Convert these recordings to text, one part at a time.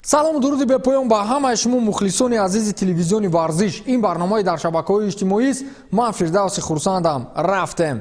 Салому дуруди бепоён ба ҳамаи шумо, мухлисони азизи телевизиони «Варзиш». Ин барномаи дар шабакаҳои иҷтимоист. Ман Фирдавси Хурсандам. Рафтем.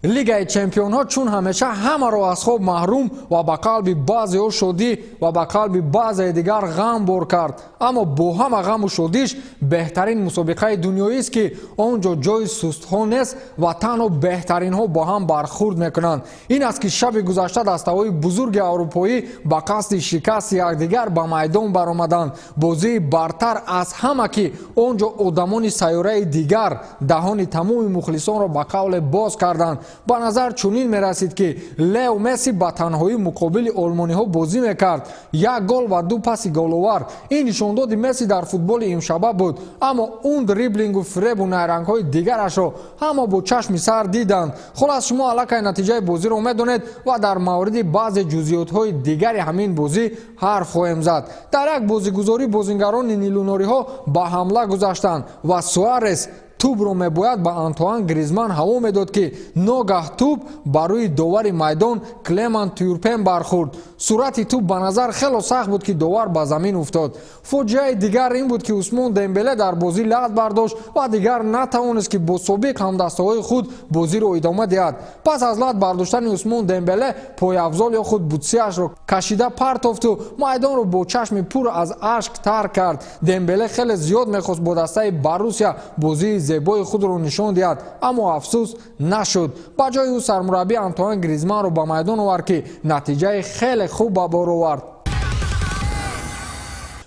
Лигаи чемпионҳо чун ҳамеша ҳамаро аз хоб маҳрум ва ба қалби баъзеҳо шодӣ ва ба қалби баъзеи дигар ғам бор кард. Аммо бо ҳама ғаму шодиш беҳтарин мусобиқаи дунёист, ки он ҷо ҷои сустҳо нест ва танҳо беҳтаринҳо бо ҳам бархурд мекунанд. Ин аст, ки шаби гузашта дастаҳои бузурги аврупоӣ ба қасди шикасти якдигар ба майдон баромаданд. Бозии бартар аз ҳама, ки он ҷо одамони сайёраи дигар даҳони тамоми мухлисонро ба қавле боз карданд. Ба назар чунин мерасид, ки Лео Месси ба танҳоӣ муқобили олмониҳо бозӣ мекард. Як гол ва ду паси головар — ин нишондоди Месси дар футболи имшаба буд. Аммо он дриблингу фиребу найрангҳои дигарашро ҳама бо чашми сар диданд. Хулас, шумо аллакай натиҷаи бозиро медонед ва дар мавриди баъзе ҷузъиётҳои дигари ҳамин бозӣ ҳарф хоҳем зад. Дар як бозигузорӣ бозингарони нилунориҳо ба ҳамла гузаштанд ва Суарес тӯбро мебояд ба Антуан Гризман ҳаво медод, ки ногаҳ тӯб ба рӯи довари майдон Клеман Тюрпен бархӯрд. Суръати тӯб ба назар хело сахт буд, ки довар ба замин уфтод. Фоҷиаи дигар ин буд, ки Усмон Дембеле дар бозӣ лат бардошт ва дигар натавонист, ки бо собиқ ҳамдастаҳои худ бозиро идома диҳад. Пас аз лат бардоштани Усмон Дембеле пойафзол ё худ бутсияшро кашида партофту майдонро бо чашми пур аз ашк тарк кард. Дембеле хеле зиёд мехост бо дастаи Боруссия бозии зебои худро нишон диҳад, аммо афсӯс, нашуд. Ба ҷои ӯ сармураббӣ Антуан Гризманро ба майдон овард, ки натиҷаи хеле хуб ба бор овард.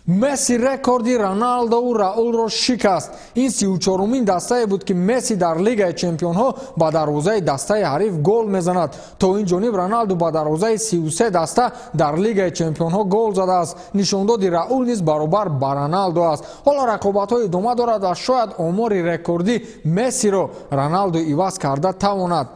Месси рекорди Роналдову Раулро шикаст. Ин 34-умин дастае буд, ки Месси дар Лигаи чемпионҳо ба дарвозаи дастаи ҳариф гол мезанад. То ин ҷониб Роналду ба дарвозаи 33 даста дар Лигаи чемпионҳо гол задааст. Нишондоди Раул низ баробар ба Роналду аст. Ҳоло рақобатҳо идома дорад ва шояд омори рекордӣ Мессиро Роналду иваз карда тавонад.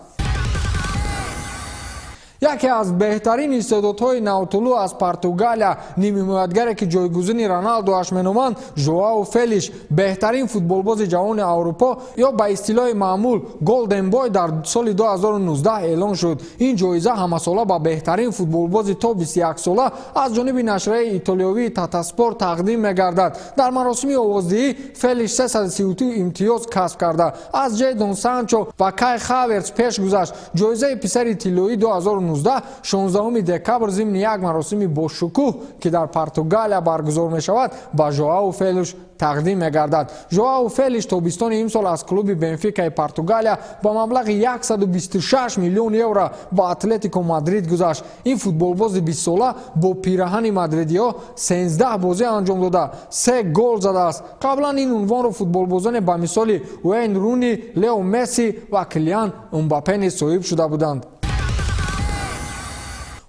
Яке аз беҳтарин истеъдодҳои навтулӯъ аз Португалия, нимҳимоятгаре, ки ҷойгузини Роналдуаш меноманд, Жоау Фелиш, беҳтарин футболбози ҷавони Аврупо ё ба истилоҳи маъмул Голден Бой дар соли 2019 эълон шуд. Ин ҷоиза ҳамасола ба беҳтарин футболбози то 21 сола аз ҷониби нашрияи итолиёвии Тутоспорт тақдим мегардад. Дар маросими овоздиҳӣ Фелиш 332 имтиёз касб карда, аз Ҷейдон Санчо ва Кай Хаверс пеш гузашт. Ҷоизаи писари тиллоӣ 2019 16 декабр зимни як маросими бошукӯҳ, ки дар Португалия баргузор мешавад, ба Жоау Фелиш тақдим мегардад. Жоау Фелиш тобистони имсол аз клуби Бенфикаи Португалия ба маблағи 126 миллион евро ба Атлетико Мадрид гузашт. Ин футболбози 20-сола бо пираҳани мадридиҳо 13 бозӣ анҷом дода, се гол задааст. Қаблан ин унвонро футболбозоне ба мисоли Уэйн Руни, Лео Месси ва Килиан Мбаппе низ соҳиб шуда буданд.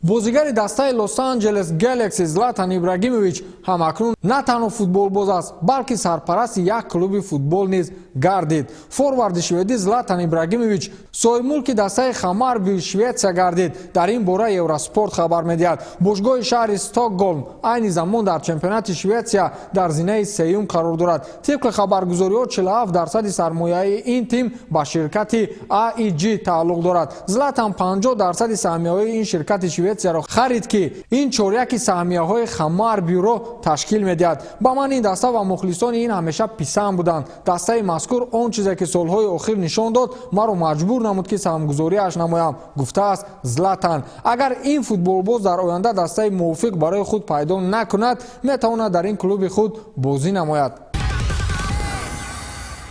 Бозигари дастаи Лос-Анҷелес Гэлакси Златан Ибрагимович ҳамакнун на танҳо футболбоз аст, балки сарпарасти як клуби футбол низ гардид. Форварди шведӣ Златан Ибрагимович соҳибмулки дастаи Хамарби Шветсия гардид. Дар ин бора Евроспорт хабар медиҳад. Бошгоҳи шаҳри Стокголм айни замон дар чемпионати Шветсия дар зинаи сеюм қарор дорад. Тибқи хабаргузориҳо, 47 дарсади сармояи ин тим ба ширкати AIG тааллуқ дорад. Златан 50 дарсади саҳмияҳои ин ширкати Шветсияро харид, ки ин чоряки саҳмияҳои Хамарбюро ташкил медиҳад. Ба ман ин даста ва мухлисони ин ҳамеша писанд буданд. Дастаи мазкур он чизе, ки солҳои охир нишон дод, маро маҷбур намуд, ки саҳмгузориаш намоям, гуфтааст Златан. Агар ин футболбоз дар оянда дастаи мувофиқ барои худ пайдо накунад, метавонад дар ин клуби худ бозӣ намояд.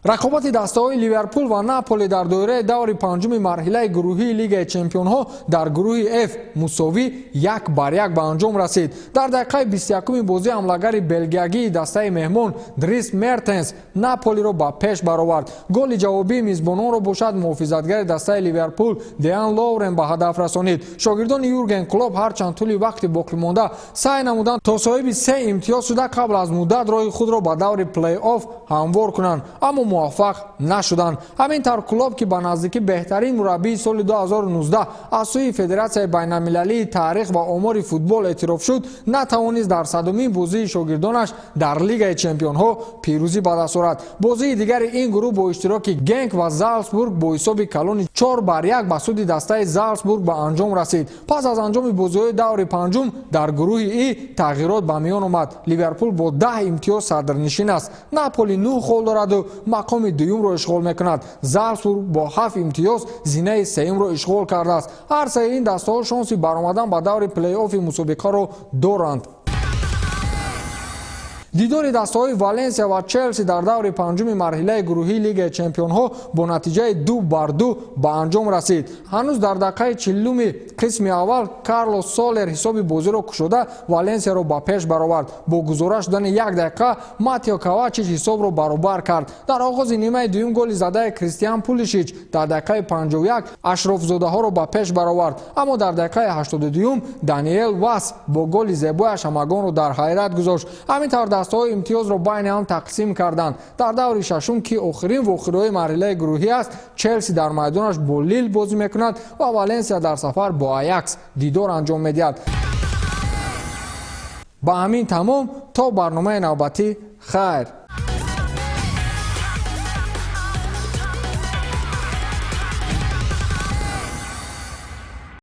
Рақобати дастаҳои Ливерпул ва Наполи дар доираи даври панҷуми марҳилаи гурӯҳии Лигаи чемпионҳо дар гурӯҳи Ф мусовӣ 1-1 ба анҷом расид. Дар дақиқаи 21-уми бозӣ ҳамлагари белгиягии дастаи меҳмон Дрис Мертенс Наполиро ба пеш баровард. Голи ҷавобии мизбононро бошад муҳофизатгари дастаи Ливерпул Деан Ловрен ба ҳадаф расонид. Шогирдони Юрген Клоп ҳарчанд тӯли вақти боқимонда саъй намуданд, то соҳиби се имтиёз шуда, қабл аз муддат роҳи худро ба даври плей-офф ҳамвор кунанд, аммо Муваффақ нашуданд. Ҳамин тавр, Клоп, ки ба наздикӣ беҳтарин мураббии соли 2019 аз сӯи Федератсияи байналмилалии таърих ва омори футбол эътироф шуд, натавонист дар 100-умин бозии шогирдонаш дар Лигаи чемпионҳо пирӯзӣ ба даст орад. Бозии дигари ин гурӯҳ бо иштироки Генк ва Залцбург бо ҳисоби калони 4-1 ба суди дастаи Залцбург ба анҷом расид. Пас аз анҷоми бозиҳои даври панҷум дар гурӯҳи И тағйирот ба миён омад. Ливерпул бо 10 имтиёз садрнишин аст. Наполи 9 хол дораду мақоми дуюмро ишғол мекунад. Залцбург бо 7 имтиёз зинаи сеюмро ишғол кардааст. Ҳар сеи ин дастаҳо шонси баромадан ба даври плей-оффи мусобиқаро доранд. Дидори дастаҳои Валенсия ва Челси дар даври панҷуми марҳилаи гурӯҳии Лигаи чемпионҳо бо натиҷаи 2-2 ба анҷом расид. Ҳанӯз дар дақиқаи 40-уми қисми аввал Карлос Солер ҳисоби бозиро кушода, Валенсияро ба пеш баровард. Бо гузора шудани як дақиқа Матео Ковачич ҳисобро баробар кард. Дар оғози нимаи дуюм голи задаи Кристиан Пулишич дар дақиқаи 51 ашрофзодаҳоро ба пеш баровард, аммо дар дақиқаи 82-юм Даниэл Вас бо голи зебояш ҳамагонро дар ҳайрат гузошт. Ҳамин тавр, дастаҳо имтиёзро байни ҳам тақсим карданд. Дар даври шашум, ки охирин вохӯриҳои марҳилаи гурӯҳӣ аст, Челси дар майдонаш бо Лил бозӣ мекунад ва Валенсия дар сафар бо Аякс дидор анҷом медиҳад. Ба ҳамин тамом. То барномаи навбатӣ хайр.